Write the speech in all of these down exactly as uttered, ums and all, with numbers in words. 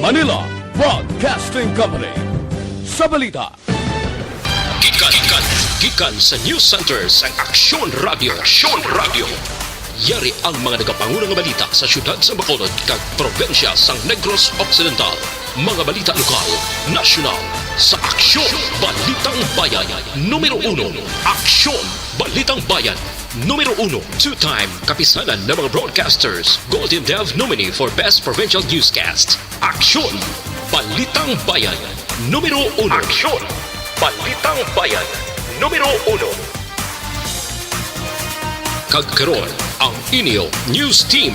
Manila Broadcasting Company. Sa balita. Gikan, gikan, gikan sa News Center sang Aksyon Radio. Aksyon Radio. Yari ang mga nagapanguna nga balita sa siyudad sa Bacolod kag probinsya sang Negros Occidental. Mga balita lokal, nasyonal, sa Aksyon, Balitang Bayan, numero uno. Aksyon, Balitang Bayan, numero uno. Two-time Kapisanan ng mga Broadcasters Golden Dove nominee for Best Provincial Newscast. Aksyon, Balitang Bayan, numero uno. Aksyon, Balitang Bayan, numero uno. Kag karon, ang inyo news team.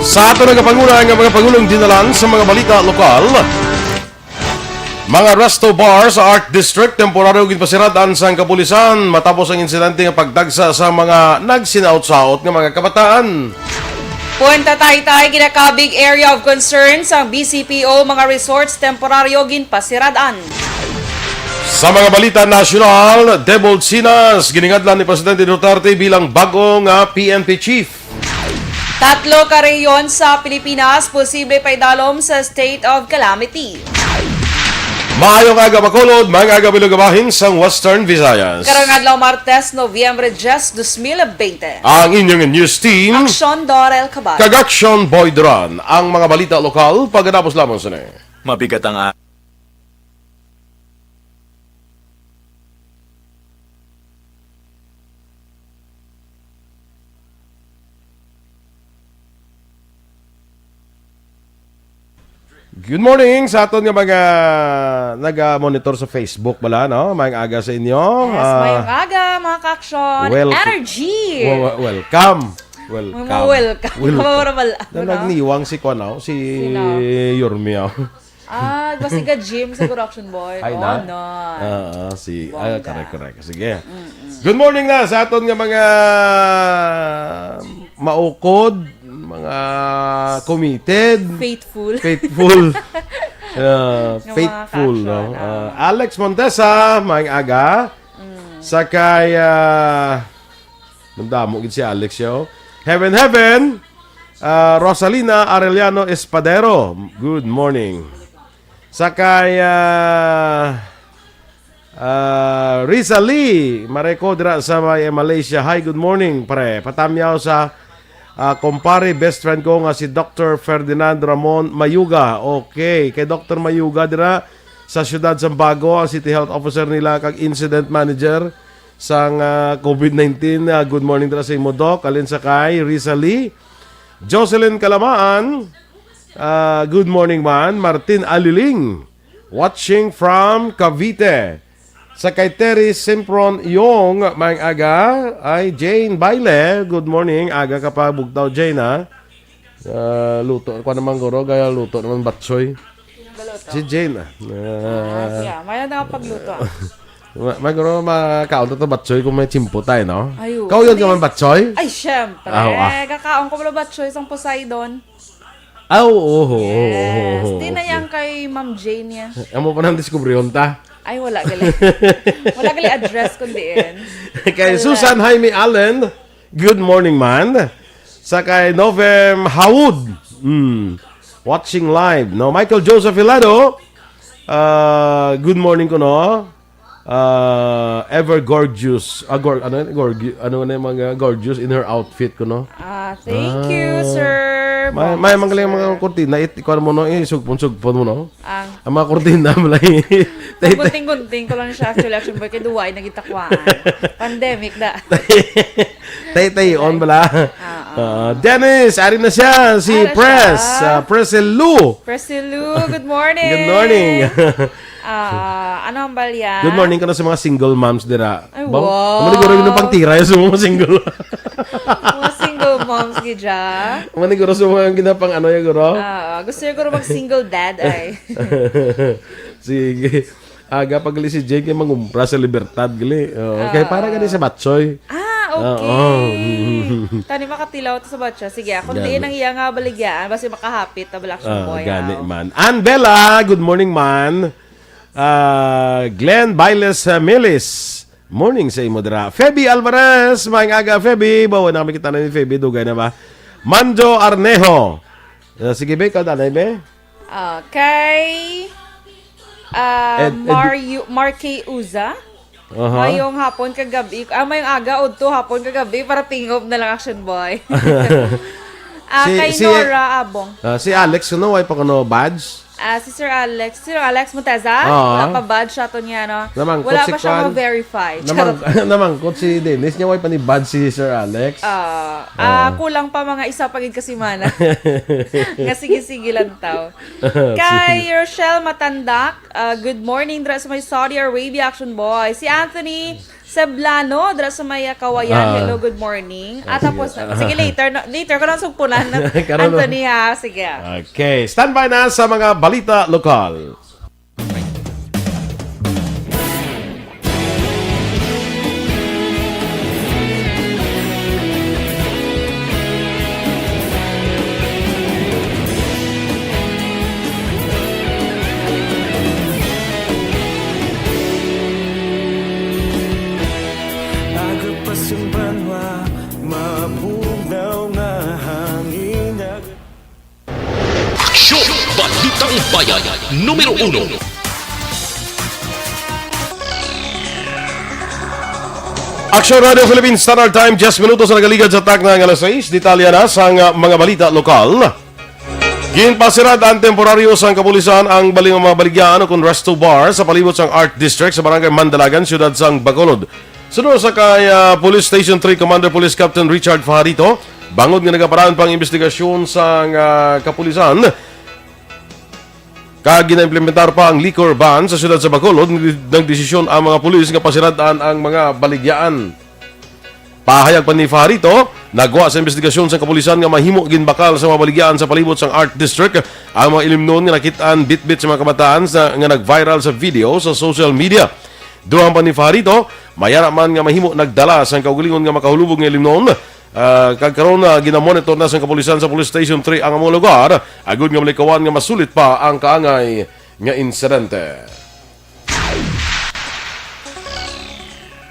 Sa ato nagapanguna nga mga pangulong dinalan sa mga balita lokal, mga resto bar sa Arc District temporaryo ginpasirad-an sang kapulisan matapos ang insidente nga pagdagsa sa mga nagsinaot-saot nga mga kabataan. Puerto Taytay, ginakabig area of concern sang B C P O, mga resorts temporaryo ginpasirad-an. Sa mga balita nasyonal, Debold Sinas giningadlan ni Presidente Duterte bilang bag-o nga P N P chief. Tatlo ka rehiyon sa Pilipinas posible paidalom sa state of calamity. Maayong aga, Bacolod, maayong aga, Bilog Bahin sang Western Visayas. Karong adlaw, Martes, Nobyembre diyes, dos mil bente. Ang inyong news team, Aksyon, Dorel Cabal. Kag Aksyon, Boy Duran. Ang mga balita lokal, pagkatapos lamang sini. Mabigat ang a- Good morning sa aton nga mga naga-monitor sa Facebook bala, no? Maayong aga sa inyo. Yes, ah, maayong aga, mga ka-aksyon. Wel-, Energy! Wel-, wel-, welcome. Welcome. Mga welcome. Welcome. Mga wala, wala, na, ano? Nagniwang si kuan, oh, si Sino? Yormia. Ah, basi ka gym siguro, Action Boy. Ay, oh, na? No. Ah, ah, si, ah, Bongga. Correct, correct. Sige. Mm-mm. Good morning na sa aton nga mga maukod, mga committed, faithful. Faithful. Ah, nga mga faithful, no? Ka-action, ah. Ah, Alex Montesa, maayong aga. Mm. Sa kay, ah, Namdamo gid si Alex, yo. Heaven, heaven. Ah, Rosalina Arellano Espadero, good morning. Sa kay, ah, ah, Risa Lee Mareco dira sa may Malaysia. Hi, good morning, pre. Patamyaw sa, ah, kumpare, best friend ko nga si Doctor Ferdinand Ramon Mayuga. Okay, kay Doctor Mayuga dira sa siyudad Sambago, ang City Health Officer nila kag Incident Manager sang, ah, COVID nineteen. Ah, good morning dira sa imo, Doc. Alin sa kay Risa Lee. Jocelyn Kalamaan, ah, good morning man. Martin Aliling, watching from Cavite. Sa kay Terry Simpron Yong, maayong aga. Ay, Jane Baile, good morning. Aga ka pa, bugtaw, Jane, ha? Ah, luto, kuha naman, guro, kaya luto naman batsoy. Galuto. Si Jane, ah. Ah, siya. Mayo na ang pagluto. Ma-, may guro, makaon to, to batsoy kung may chimpo tayo, no? Ay, oo. Kauyon ka man batsoy? Ay, syempre. Ah, oo, ah. Kakaon ko pala batsoy sang Poseidon. Ah, oo, oo, oo, oo, oo. Yes. Di na yan kay Ma'am Jane yan. Amo pa nang diskubrihon ta. Ay, wala gali. Wala gali address kung diin. Kay Susan Jaime Allen, good morning, man. Sa kay Novem Hawud, mm, watching live, no? Michael Joseph Hilado, ah, good morning ko, no? Ah, ever gorgeous. Ah, gor-, ano yun? Gorgi-, ano na yung mga gorgeous in her outfit ko, no? Ah, thank you, sir. May, may mga, mga kurtina, it-, ikuha mo, no? Isugpon-sugpon mo, no? Ang mga kurtina, malay. Ang gunting-gunting ko lang siya, actually, Action Boy, kay duwa ay nagitakwaan. Pandemic da. Tay-, tay-, on bala. Oo. Ah, Dennis, ari na siya, si Ari na Pres, siya. Ah, Pres Lu. Pres Lu, good morning. Good morning. Ah, ano ang balya? Good morning ka na sa mga single moms dira. Ay, ba? Wow. Maniguro yun ang pangtira yun sa mga single. Mga single moms, gidya. Maniguro sa mga ginapang ano yan, guro? Ah, gusto niya guro mag-single dad, ay. Sige. Aga pa gali si Jake kay mangumpra sa Libertad gali. Oh, kay para gani sa batsoy. Ah, Oo. Okay. Tani makatilaw to sa batya. Sige, ah, kung Gani. diin ang iya nga baligyaan, basi makahapit, tabal action Ah, boy, gani ah. man. Ann Bella, good morning man. Ah, Glenn Bailes, ah, Milis, morning sa imo dira. Feby Alvarez, maayong aga, Feby. Bawa na kami kita na ni Feby, dugay na ba? Manjo Arneho. Ah, sige, be, ikaw, danay, be. Okay. Ah, Ed-, Ed- Mario, Markey Uza. Aha. Mayong hapon kagabi. Ah, mayong aga, udto, hapon kagabi, para tingob na lang, action boy. Ah, Si, kay si, Nora Abong. ah, si Alex, kuno, way pa kuno badge? Ah, si Sir Alex. Sir Alex Monteza? Oo. Wala pa badge sa ato niya, no? Namangkot Wala si pa siya Kwan. ma-verify. Namang-, Charot. namangkot si Dennis, niya way pa ni badge si Sir Alex. Ah, ah, Oo. kulang pa mga isa pa gid ka semana. Nga sige-sige lang taw. Kay Rochelle Matandak, ah, good morning, dra sa may Saudi Arabia, action boy. Si Anthony Seblano, dra sa may, ah, Kawayan. Ah. Hello, good morning. Ah, Ah, tapos sige. na, sige, later, no, later ko nang sugpunan, Karon na. Anthony, ha? Sige. Okay, standby na sa mga balita lokal. Aga pa sing banwa, mabugnaw nga hangin, aga- Aksyon! Balitang Bayan, numero uno. Aksyon Radio Philippines Standard Time, diyes minutos na nagaligad sa takna nga alas sais. Detalye na sang, ah, mga balita lokal. Ginpasirad-an temporaryo sang kapulisan ang bali nga mga baligyahan o kon resto bar sa palibot sang Art District sa Barangay Mandalagan, siyudad sang Bacolod. Suno sa kay, ah, Police Station three Commander Police Captain Richard Fajarito, bangod nga nagaparaan pa ang investigasyon sang, ah, kapulisan, kag ginaimplementar pa ang liquor ban sa siyudad sa Bacolod, nagdesisyon ang mga pulis nga pasirad-an ang mga baligyaan. Pahayag pa ni Fajarito, nagwa sa investigasyon sang kapulisan nga mahimo ginbakal sa mga baligyaan sa palibot sang Art District ang mga ilimnon nga nakit-an bitbit sa mga kabataan sa, nga nag-viral sa video sa social media. Dugang pa ni Fajarito, may ara man nga mahimo nagdala sang kaugalingon nga makahulubog nga ilimnon, ah, kag karon, ah, ginamonitor na sang kapulisan sa Police Station three ang amo lugar, agud nga malikawan nga masulit pa ang kaangay nga insidente.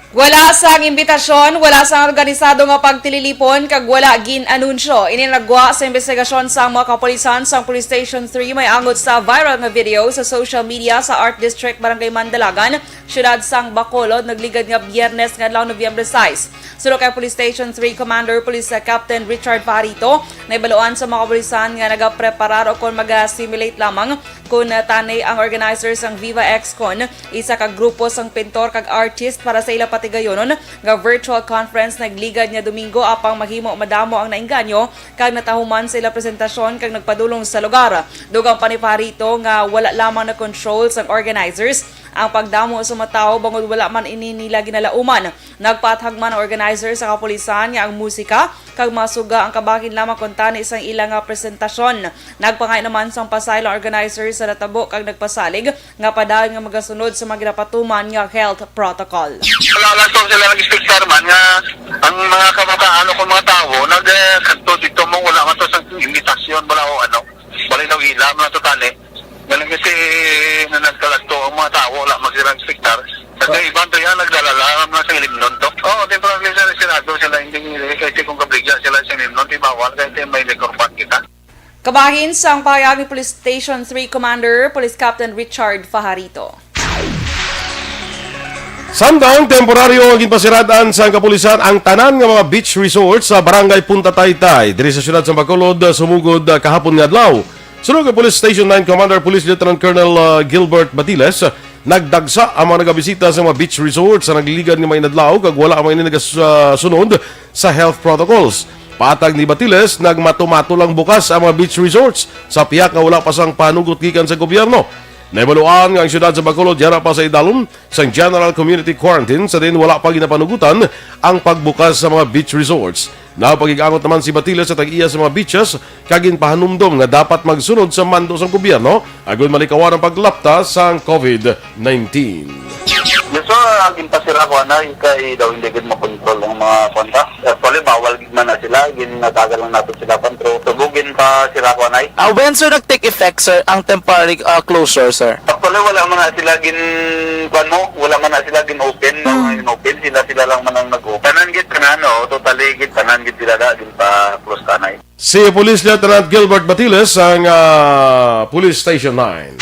Wala sang imbitasyon, wala sang organisado nga pagtililipon, kag wala gin-anunsyo. Ini nagwa sa investigasyon sang mga kapulisan sang Police Station three may angot sa viral nga video sa social media sa Art District, Barangay Mandalagan, siyudad sang Bacolod, nagligad nga Biyernes nga adlaw, Nobyembre sais. Suno kay Police Station three Commander Police Captain Richard Fajarito, nahibaluan sa mga kapulisan nga nagapreparar o kon maga-simulate lamang kon, ah, tani ang organizer sang Viva X Con, isa ka grupo sang pintor kag artist, para sa ila patigayonon nga virtual conference nagligad nga Domingo, apang mahimo madamo ang naengganyo kag natahuman sa ila presentasyon kag nagpadulong sa lugar. Dugang pa ni Fajarito nga wala lamang na-control sang organizers ang pagdamo sa mga tawo, bangod wala man ini nila ginalauman. Nagpaathag man ang organizer sa kapulisan nga ang musika kag mga suga ang kabahin lamang kuntani sang ila nga presentasyon. Nagpangay naman sang pasaylo ang organizer sa natabo kag nagpasalig nga padayon nga magasunod sa mga ginapatuman nga health protocol. Wala lang to sila nag-inspektar man nga ang mga kabataan o kung mga tawo nag, eh, kadto dito mo, wala man to sa imbitasyon, wala o ano. Wala ilaw-ilaw man to tani. Galing kasi na nagkalagto ang mga tawo, wala man sila inspektar. Kasi Ah. iban to yan, nagdalala ang mga sa ilimnon to. Oo, temporarily sa reserado sila, hindi nila, kasi kung kabligya sila sa ilimnon, di bawal, kasi may liquor ban kita. Kabahin sang pahayag ni Police Station three Commander, Police Captain Richard Fajarito. Samtang temporaryo nga ginpasirad-an sang kapulisan ang tanan nga mga beach resort sa Barangay Punta Taytay, diri sa siyudad sa Bacolod, sumugod, ah, kahapon nga adlaw. Suno kay Police Station nine Commander Police Lieutenant Colonel, ah, Gilbert Batiles, nagdagsa ang mga nagabisita sa mga beach resort sa nagligad nga mga inadlaw kag wala man ini nagasunod sa health protocols. Patag ni Batiles, nagmato-mato lang bukas ang mga beach resorts sa pihak nga wala pa sang panugot gikan sa gobyerno. Nahibaluan nga ang siyudad sa Bacolod yara pa sa idalom sang General Community Quarantine, sa diin wala pa ginapanugutan ang pagbukas sa mga beach resorts. Nagpakig-angot naman si Batiles sa tag-iya sa mga beaches kag ginpahanumdom nga dapat magsunod sa mando sang gobyerno agud malikawan ang paglapta sang COVID nineteen. Gusto Ah, ginpasira ko, anay, kay daw hindi gid makontrol ang mga kwanta. Actually, bawal gid man na sila, ginatagan lang natin sila, pan, pero subog ginpasira ko, anay. Ah, when, sir, nag-take effect, sir, ang temporary, ah, closure, sir? Actually, wala man na sila gin-, kuwan mo, wala man na sila gin-open, no? Mm. Gin-open, sila, sila lang man ang nag-open. Tanan gid, tanan, oh, totally gid, tanan gid sila da, ginpa-close, anay. Si Police Lieutenant Gilbert Batiles sang, ah, Police Station nine.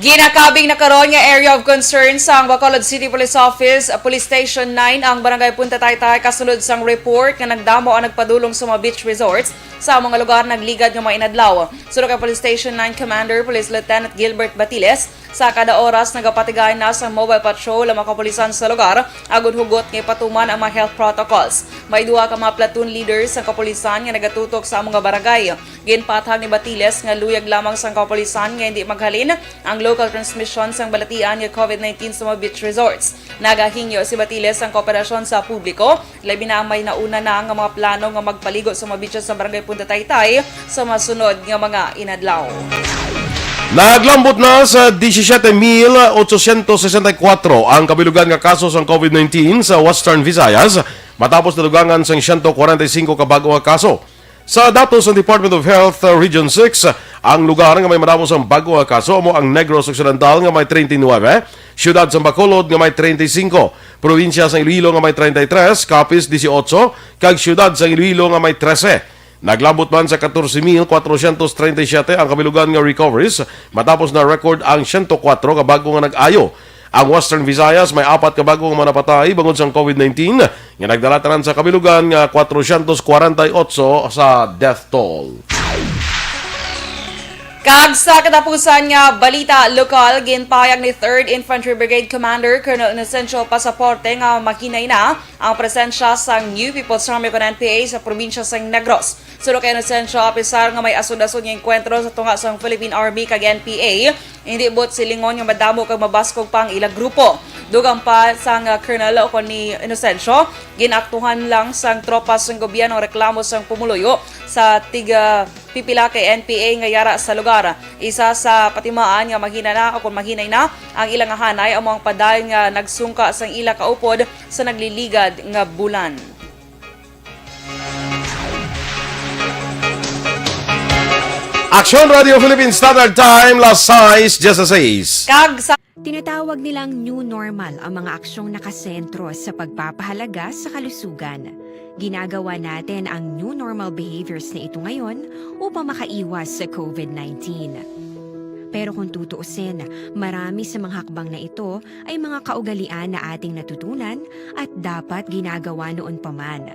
Ginakabig na karon nga area of concern sang Bacolod City Police Office, Police Station nine, ang Barangay Punta Taytay, kasulod sang report nga nagdamo ang nagpadulong sa mga beach resorts sa mga lugar nagligad nga mga inadlaw. Suno kay Police Station nine Commander Police Lieutenant Gilbert Batiles, sa kada oras nagapatigay na sa mobile patrol ang mga kapulisan sa lugar, agud hugot nga ipatuman ang mga health protocols. May duha ka mga platoon leaders sa kapulisan nga nagatutok sa among nga barangay. Ginpathag ni Batiles nga luyag lamang sang kapulisan nga hindi maghalin ang local transmission sang balatian nga COVID nineteen sa mga beach resorts. Nagahingyo si Batiles sang kooperasyon sa publiko, labi na ang may nauna na nga mga plano nga magpaligo sa mga beaches sa Barangay Punta Taytay sa masunod nga mga inadlaw. Naglambot na sa disisiete mil otsosyentos sesenta y kuwatro ang kabilugan nga kaso sang COVID nineteen sa Western Visayas, matapos nadugangan sang siyento kwarenta y singko ka bag-o nga kaso. Sa datos sang Department of Health, uh, Region six, ang lugar nga may madamo sang bag-o nga kaso amo ang Negros Occidental nga may treinta y nuebe, Siyudad sang Bacolod nga may treinta y singko, Probinsya sang Iloilo nga may treinta y tres, Capiz dieciocho, kag Siyudad sang Iloilo nga may trese. Naglambot man sa katorse mil kwatrosyentos treinta y siyete ang kabilugan nga recoveries, matapos na-record ang siyento kwatro ka bag-o nga nag-ayo. Ang Western Visayas may apat ka bag-o nga mga napatay bangod sang COVID nineteen, nga nagdala tanan sa kabilugan nga kwatrosyentos kwarenta y otso sa death toll. Kag sa katapusan nga balita lokal, ginpahayag ni Third Infantry Brigade Commander Colonel Inocencio Pasaporte nga mahinay na ang presensya sang New People's Army kon N P A sa probinsya sang Negros. Suno kay Inocencio, apisar nga may asod-asod nga engkwentro sa tunga sang Philippine Army kag N P A, hindi buot silingon nga madamo kag mabaskog pa ang ila grupo. Dugang pa sang, ah, Colonel o kon ni Inocencio, ginaktuhan lang sang tropa sang gobyerno ang reklamo sang pumuluyo sa tiga pipila kay N P A nga yara sa lugar. Isa sa patimaan nga mahina na o kon mahinay na ang ilang hanay amo ang padayon nga nagsungka sang ila kaupod sa nagliligad nga bulan. Aksyon Radio Philippine Standard Time, las sais dieciséis. Kag sa Tinatawag nilang new normal ang mga aksyong nakasentro sa pagpapahalaga sa kalusugan. Ginagawa natin ang new normal behaviors na ito ngayon upang makaiwas sa COVID nineteen. Pero kung tutuusin, marami sa mga hakbang na ito ay mga kaugalian na ating natutunan at dapat ginagawa noon pa man.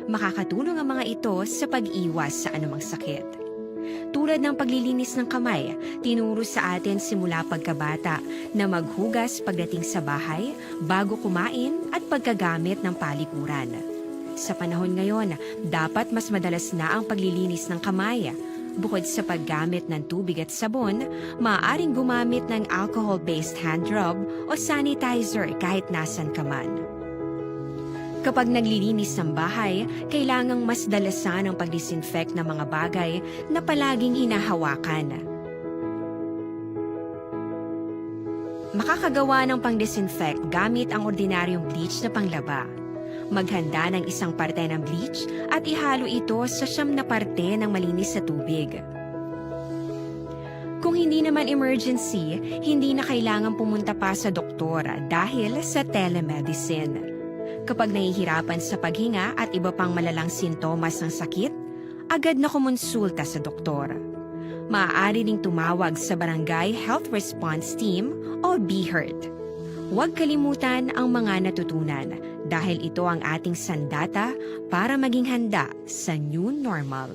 Makakatulong ang mga ito sa pag-iwas sa anumang sakit. Tulad ng paglilinis ng kamay, tinuro sa atin simula pagkabata na maghugas pagdating sa bahay, bago kumain, at pagkagamit ng palikuran. Sa panahon ngayon, dapat mas madalas na ang paglilinis ng kamay. Bukod sa paggamit ng tubig at sabon, maaaring gumamit ng alcohol-based hand rub o sanitizer kahit nasan ka man. Kapag naglilinis ng bahay, kailangang mas dalasan ang pag-disinfect ng mga bagay na palaging hinahawakan. Makakagawa ng pang-disinfect gamit ang ordinaryong bleach na panglaba. Maghanda ng isang parte ng bleach at ihalo ito sa siyam na parte ng malinis na tubig. Kung hindi naman emergency, hindi na kailangan pumunta pa sa doktor dahil sa telemedicine. Kapag nahihirapan sa paghinga at iba pang malalang sintomas ng sakit, agad na kumonsulta sa doktor. Maaari ding tumawag sa Barangay Health Response Team o BHERT. Huwag kalimutan ang mga natutunan dahil ito ang ating sandata para maging handa sa new normal.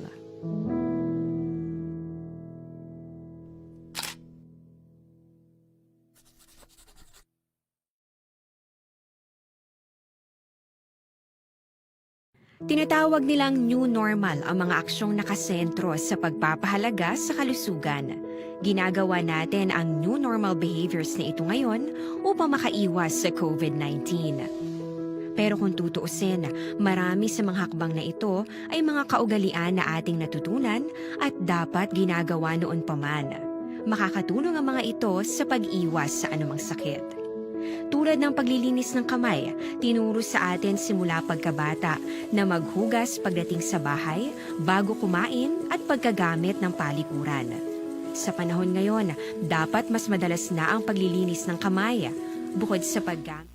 Tinatawag nilang new normal ang mga aksyong nakasentro sa pagpapahalaga sa kalusugan. Ginagawa natin ang new normal behaviors na ito ngayon upang makaiwas sa COVID nineteen. Pero kung tutuusin, marami sa mga hakbang na ito ay mga kaugalian na ating natutunan at dapat ginagawa noon pa man. Makakatulong ang mga ito sa pag-iwas sa anumang sakit. Tulad ng paglilinis ng kamay, tinuro sa atin simula pagkabata na maghugas pagdating sa bahay, bago kumain, at pagkagamit ng palikuran. Sa panahon ngayon, dapat mas madalas na ang paglilinis ng kamay, bukod sa paggamit.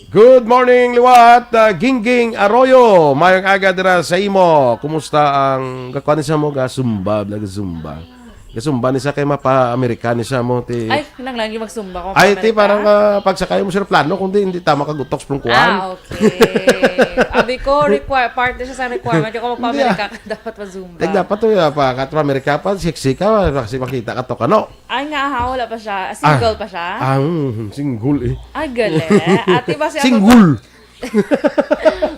Good morning, liwat. Ah, Gingging Arroyo, mayong aga dira sa imo. Kumusta ang gakuan ni sa mo? Gasumba, bla, gasumba. Gasumba ni sa kay mapa-Amerika ni sa mo, ti. Ay, nang lang yung magsumba ko. Ay, ti, parang ah, pagsakay mo sa plano, kundi hindi tama kagutok sa kuan. Ah, okay. Abi ko, require, parte siya sa requirement. Kung magpa-Amerika ka, dapat mag-zumba. Tig dapat to ya pa, kat Amerika pa, sexy ka, kasi makita ka to kano. Ay nga, ha, wala pa siya. Single pa siya? Ah, mm, single eh. Ay, gali. Ate, basi ato Single.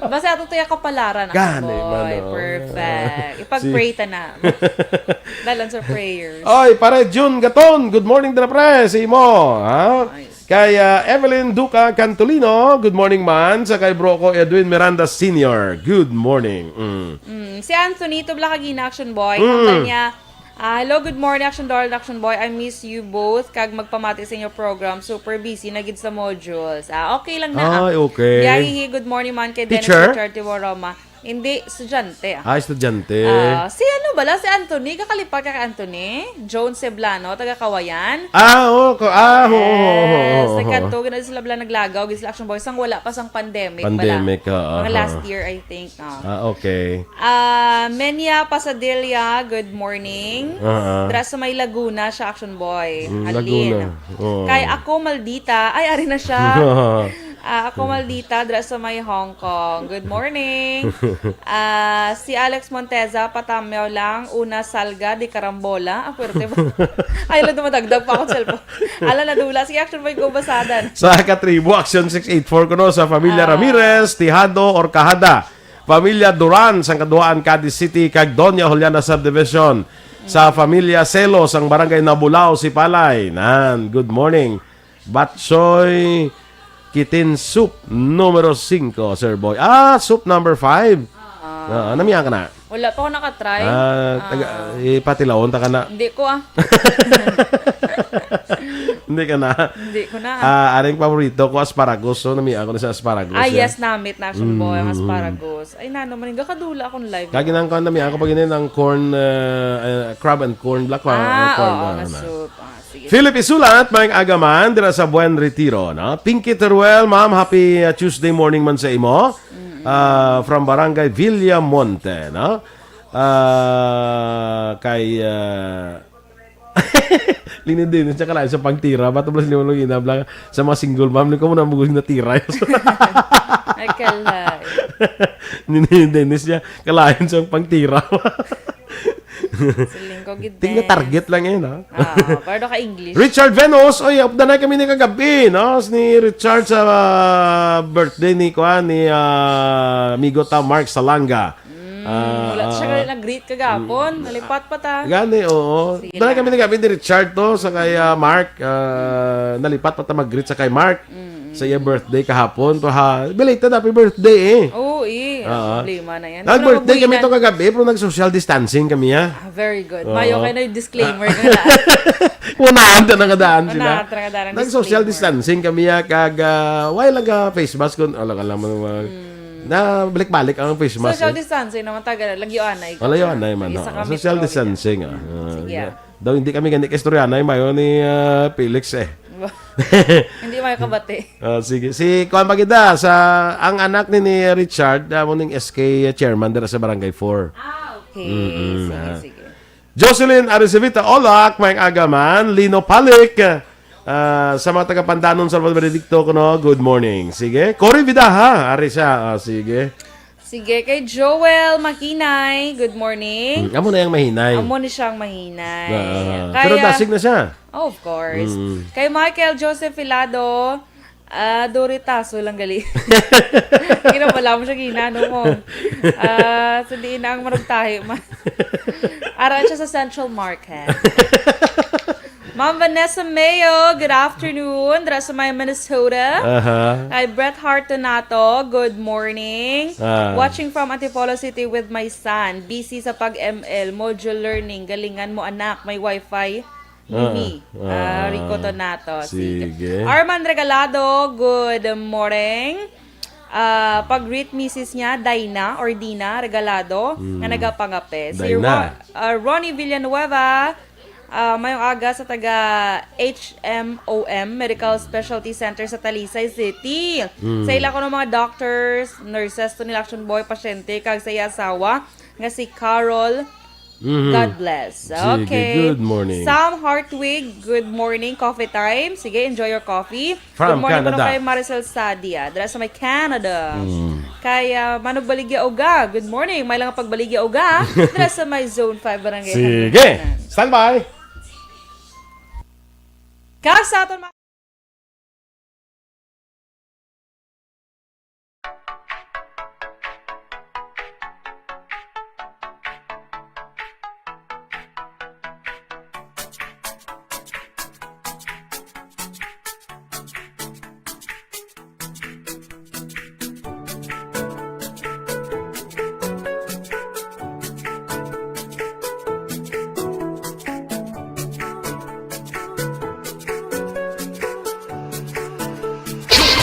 Basi ato to yung kapalaran, Gani, boy. Mano. Perfect. Ipag-pray ta na. Dalan sa prayers. Oy, pare June Gaton, good morning dira pre sa imo, ha? Kay ah, Evelyn Duca Cantolino, good morning man. Sa kay bro ko Edwin Miranda Senior, good morning. Mm. Mm, si Anthony, tubla ka gina, Action Boy. Ang kanya, ah, "Hello, good morning, Action Doll and Action Boy. I miss you both. Kag magpamati sa inyo program. Super busy na gid sa modules." Ah, okay lang na. Ah. Ay, okay. Biyahihi, good morning man kay Dennis Teacher? Richard Tiboroma. Hindi, estudyante. Ah. Ah, estudyante. Ah, si ano bala? Si Anthony, kakalipat ka kay Anthony? Jones Ceblano, taga Kawayan. Ah, oo. Ko, ah, oo, oo, oo, Yes, oo, nagkanto, oo. gina sila bala naglagaw, gid sila Action Boy, sang wala pa sang pandemic, Pandemic, bala. ah, Mga ah, last ah. year, I think. Ah. Ah, okay. Ah, Menia Pasadilla, good morning. Ah, ah. Dra sa may Laguna siya, Action Boy. Mm, Halin. Laguna. Oo. Kay ako, maldita. Ay, ari na siya. Ah, ako, maldita, dra sa may Hong Kong. Good morning. Ah, si Alex Monteza, patamyaw lang, una salga, di karambola. Ang pwerte ba? Ay, lang dumadagdag pa akong cellphone. Ala, nadula. Sige, Action Boy, go basadan. Sa katribo, Action six eight four kuno sa Pamilya Ah. Ramirez, Tihado or Kahada. Pamilya Duran, sang Kaduaan, Cadiz City, kag Doña Juliana Subdivision. Sa Pamilya Selo, sang Barangay Nabulao, Sipalay. Nan, good morning. Batchoy Kitin Soup, numero singko, Sir Boy. Ah, soup number five. Ah, namiya ka na? Wala pa ako nakatry. Ah, taga, ipatilawon ta ka na. Hindi ko ah. Hindi ka na. Hindi ko na. Ah, aring paborito ko, asparagus. So, namiya ako na sa asparagus. Ah, Yan. Yes, namit na, Action Boy, ang asparagus. Ay, nano man, gakadula akong live. Kagi nang kan namiya ako pag yun ang corn, uh, uh, crab and corn, black Ah, corn. Oo, ah, nga na. Soup. Ah, sige. Philip Isulat, may agaman, dira sa Buen Retiro, no? Pinky Teruel, ma'am, happy uh, Tuesday morning man sa imo. Ah, from Barangay Villamonte, no? Ah, kay ah, Lini din, siya kalain sa pagtira. Ba't wala sila mga inabla sa mga single mom? Ikaw mo na mugos na tira. Ay, kalay. Nini Dennis niya, kalain sa pagtira. Siling ko, gid. Tingnan target lang eh, no? Ah, pero ka English. Richard Venus, oy, updanay kami ni kagabi, no? Ni Richard sa ah, birthday ni kuan ni ah, amigo ta Mark Salanga. Mm, wala siya ka nag-greet kagapon. Nalipat pa ta. Gani, oo. Sige Dala na. kami ni kagabi ni Richard to sa kay ah, Mark. Ah, nalipat pa ta mag-greet sa kay Mark. Sa iya birthday kahapon to ha. Belated happy birthday eh. Oo, eh. Oo. Problema na yan. Nag-birthday kami to Nabuhinan. Kagabi, pero nag-social distancing kami, ha? Ah, very good. Oo. Mayo kayo na yung disclaimer ko na. Unahan ka na nga daan sila. Unahan ka na nga daan. Nag-social Disclaimer. Distancing kami, ha, kag, ah, why lang ka face mask kung, alam, alam mo, mga, na balik-balik ang face mask. Social eh. Distancing naman tagal. Lagi anay ko. Wala yun, anay man. Isa Oo. kami Social sa distancing, ah. Ah, Sige, yeah. ah. Daw hindi kami gani kaistoryanay, mayo ni ah, Felix, eh. Hindi may kabati. Ah, sige. Si Kuan Pagida, sa, ang anak ni, ni Richard, ah, mo ning S K chairman dira sa Barangay four. Ah, okay. Mm-mm, sige, ah. sige. Jocelyn Aricevita Olak, may agaman, Lino Palik, ah, sa mga taga Pandanon, Salvador Benedicto, kuno, good morning. Sige. Cory Vidaha, ari siya. Ah, sige. Sige, kay Joel Mahinay, good morning. Hmm, amo na yung mahinay. Amo ni siyang mahinay. Ah, Kaya, pero dasig na siya. Oh, of course. Mm. Kay Michael Joseph Filado, ah, Doritaso lang gali. Kinabala mo siya ginano mo. Ah, sa diin na ang maragtahi man. Ara siya sa Central Market. Ma'am Vanessa Mayo, good afternoon. Dira sa may Minnesota. Aha. Kay Bret Hart Donato, good morning. Ah. Watching from Antipolo City with my son. Busy sa pag-M L, module learning. Galingan mo, anak. May wifi. Ah, Mimi. Ah, ah. Rico Donato. Sige. Sige. Arman Regalado, good morning. Ah, pag-greet misis niya, Dina or Dina Regalado, Mm. nga nagapangape. Si Dina. Ro-, ah, Ronnie Villanueva, ah, mayong aga sa taga H M O M Medical Specialty Center sa Talisay City. Mm. Sa ila kuno mga doctors, nurses, to nila action boy, pasyente, kag sa iya asawa nga si Carol. Mhm. God bless. Sige, okay. Good morning. Sam Hartwig, good morning. Coffee time. Sige, enjoy your coffee. From Good morning kuno Canada. Kay Maricel Sadia, dira sa may Canada. Mm. Kay, ah, Mano Baligya Uga, good morning. May lang pagbaligya uga, dira sa may Zone five, Barangay Sige. Hangganan. Standby. Kag sa aton mga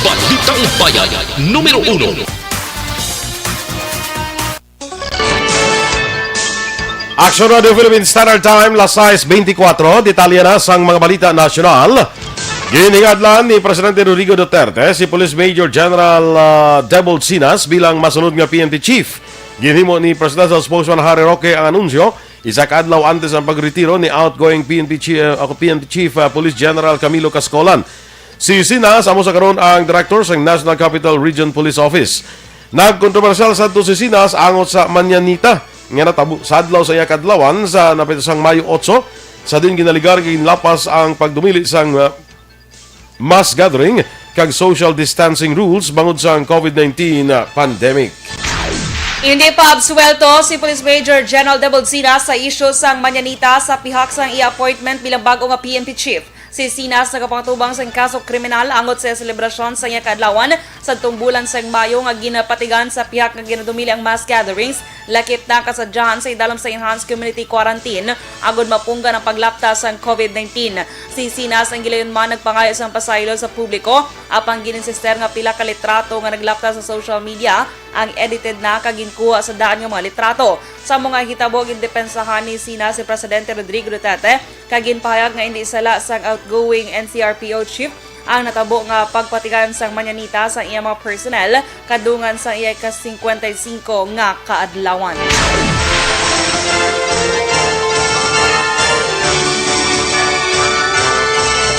Balitang Bayan, numero uno. Action Radio Philippine Standard Time, las sais beintikwatro. Detalye na sang mga balita nasyonal. Ginhingadlan ni Presidente Rodrigo Duterte si Police Major General, ah, Debold Sinas bilang masunod nga P N P Chief. Ginhimo ni Presidential Spokesman Harry Roque ang anunsyo isa ka adlaw antes ang pagretiro ni outgoing P N P chi-, uh, ako, P N P Chief, uh, Police General Camilo Cascolan. Si Sinas amo sa karon ang direktor sa National Capital Region Police Office. Nagkontrobersyal sadto si Sinas angot sa Mañanita nga natabo sa adlaw sa iya kadlawan sa napitosang Mayo otso, sa diin ginaligar nga ginlapas ang pagdumili sang, uh, mass gathering kag social distancing rules bangod sang COVID nineteen pandemic. Hindi pa absuwelto si Police Major General Debold Sinas sa isyu sang Mañanita sa pihak sang iya appointment bilang bag-o nga P N P Chief. Si Sinas nagapangtubang sang kaso kriminal angot sa selebrasyon sa iya kaadlawan sa tumbulan sang Mayo nga ginapatigan sa pihak nga ginadumili ang mass gatherings. Lakip na ang kasadyahan sa idalom sa enhanced community quarantine agud mapunggan ang paglapta sang COVID nineteen. Si Sinas ang gilayon man nagpangayo sang pasaylo sa publiko, apang gin-insister nga pila ka litrato nga naglapta sa social media ang edited na kag ginkuha sa daan nga mga litrato. Sa mga hitabo, gindepensahan ni Sinas si Presidente Rodrigo Duterte kag ginpahayag nga indi sala sang outgoing N C R P O chief ang natabo nga pagpatigayon sang Mañanita sa iya mga personnel kadungan sa iya ika-singkwenta y singko nga kaadlawan.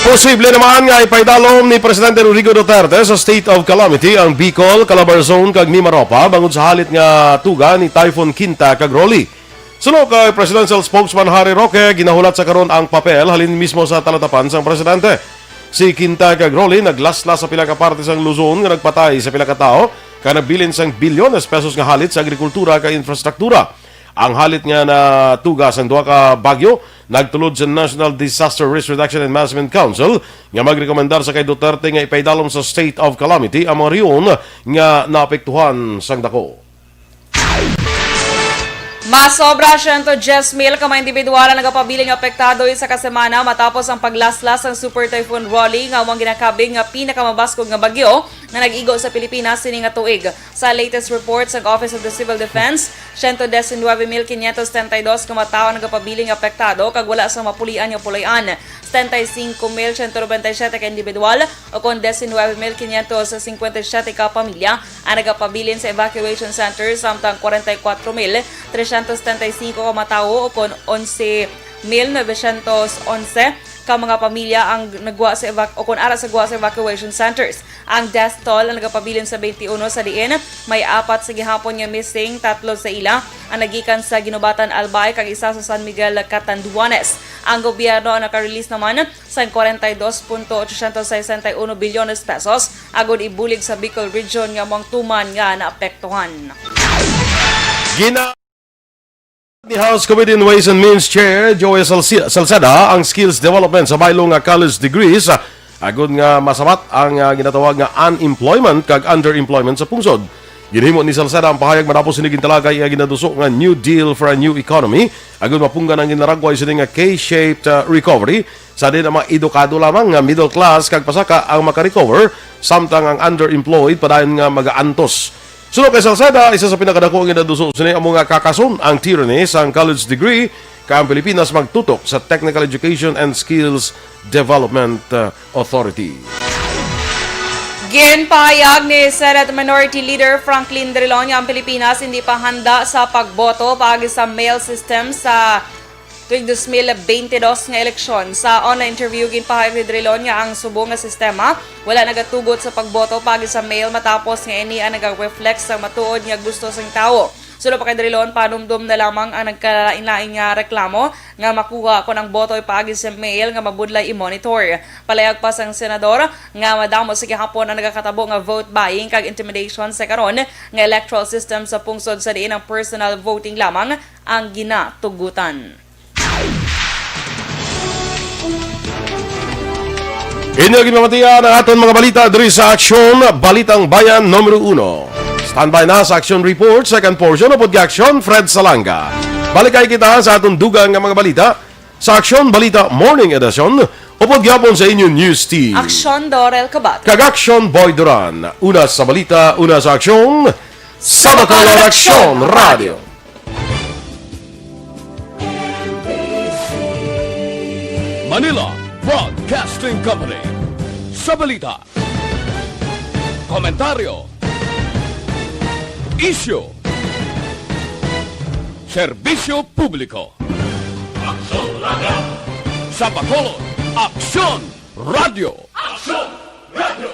Posible naman nga ipaidalom ni Presidente Rodrigo Duterte sa state of calamity ang Bicol, Calabarzon, kag Mimaropa bangod sa halit nga tuga ni Typhoon Quinta kag Rolly. Suno kay Presidential Spokesman Harry Roque, ginahulat sa karon ang papel halin mismo sa talatapan sang presidente. Si Quinta kag Rolly naglaslas sa pila ka parte sang Luzon nga nagpatay sa pila ka tawo kag nabilin sang bilyones pesos nga halit sa agrikultura kag infrastruktura. Ang halit nga natuga sang duha ka bagyo nagtulod sa National Disaster Risk Reduction and Management Council nga magrekomendar sa kay Duterte nga ipaidalom sa state of calamity ang mga rehiyon nga naapektuhan sang dako. Mas sobra siyento dyes mil ka mga individual ang nagapabilin nga apektado isa ka semana matapos ang paglaslas sang Super Typhoon Rolly, nga amo ang ginakabig nga pinakamabaskog nga bagyo nga nag-igo sa Pilipinas sini nga tuig. Sa latest report sang Office of the Civil Defense, siyento disinwebe mil kinyentos setenta y dos ka mga tawo ang nagapabilin nga apektado kag wala sang mapulian nga puloy-an. Setenta y cinco mil siyento nobenta y siyete ka individual, o kon disinwebe mil kinyentos singkwenta y siyete ka pamilya ang nagapabilin sa evacuation center, samtang kwarenta y kwatro mil tresyentos setenta y singko ka mga tawo, o kon onse mil nobesyentos onse ka mga pamilya ang nagwa sa evac-, o kon ara sa gwa sa evacuation centers. Ang death toll ang nagapabilin sa twenty-one, sa diin may apat sa gihapon nga missing, tatlo sa ila ang nagikan sa Guinobatan, Albay, kag isa sa San Miguel, Catanduanes. Ang gobyerno ang naka-release naman sang kwarenta y dos punto ochocientos sesenta y uno bilyones pesos agud ibulig sa Bicol Region nga amo ang tuman nga naapektuhan. Gina- Ni House Committee on Ways and Means Chair Joey Salci-, Salceda ang skills development sa baylo nga college degrees, ah, agud nga masabat ang, ah, ginatawag nga unemployment kag underemployment sa pungsod. Ginhimo ni Salceda ang pahayag matapos sini gintalagay ang ginaduso nga New Deal for a New Economy, agud mapunggan ang ginaragway sini nga K-shaped, ah, recovery sa diin ang mga edukado lamang nga middle class kag pasaka ang makarecover, samtang ang underemployed padayon nga magaantos. Suno kay Salceda, isa sa pinakadako nga ginaduso sini amo nga kakason ang tyranny sang college degree, kay ang Pilipinas magtutok sa Technical Education and Skills Development, uh, Authority. Ginpahayag ni Senate Minority Leader Franklin Drilon nga ang Pilipinas hindi pa handa sa pagboto paagi sa mail system sa tuig dos mil bente dos nga eleksyon. Sa online interview, ginpahayag ni Drilon nga ang subong nga sistema wala nagatugot sa pagboto paagi sa mail, matapos nga ini ang naga-reflect sa matuod nga gusto sang tawo. Suno pa kay Drilon, panumdom na lamang ang nagkalain-lain nga reklamo nga makuha kon ang boto ay paagi sa mail nga mabudlay i-monitor. Palayag pa sang senador nga madamo sa gihapon ang nagakatabo nga vote buying kag intimidation sa karon nga electoral system sa pungsod, sa diin ang personal voting lamang ang ginatugutan. Inyo ginpamatian ang aton mga balita diri sa Aksyon, Balitang Bayan Numero Uno. Standby na sa Aksyon Report, second portion, upod kay Aksyon Fred Salanga. Balik kay kita sa aton dugang nga mga balita sa Aksyon Balita Morning Edition, upod gyapon sa inyo News Team. Aksyon Dorel Kabat. Kag Aksyon Boy Duran. Una sa balita, una sa aksyon, sa Bacolod Aksyon Radio. Manila Broadcasting Company. Sa balita, komentaryo, isyu, serbisyo publiko. Aksyon Radio. Sa Bacolod, Aksyon Radio. Aksyon Radio.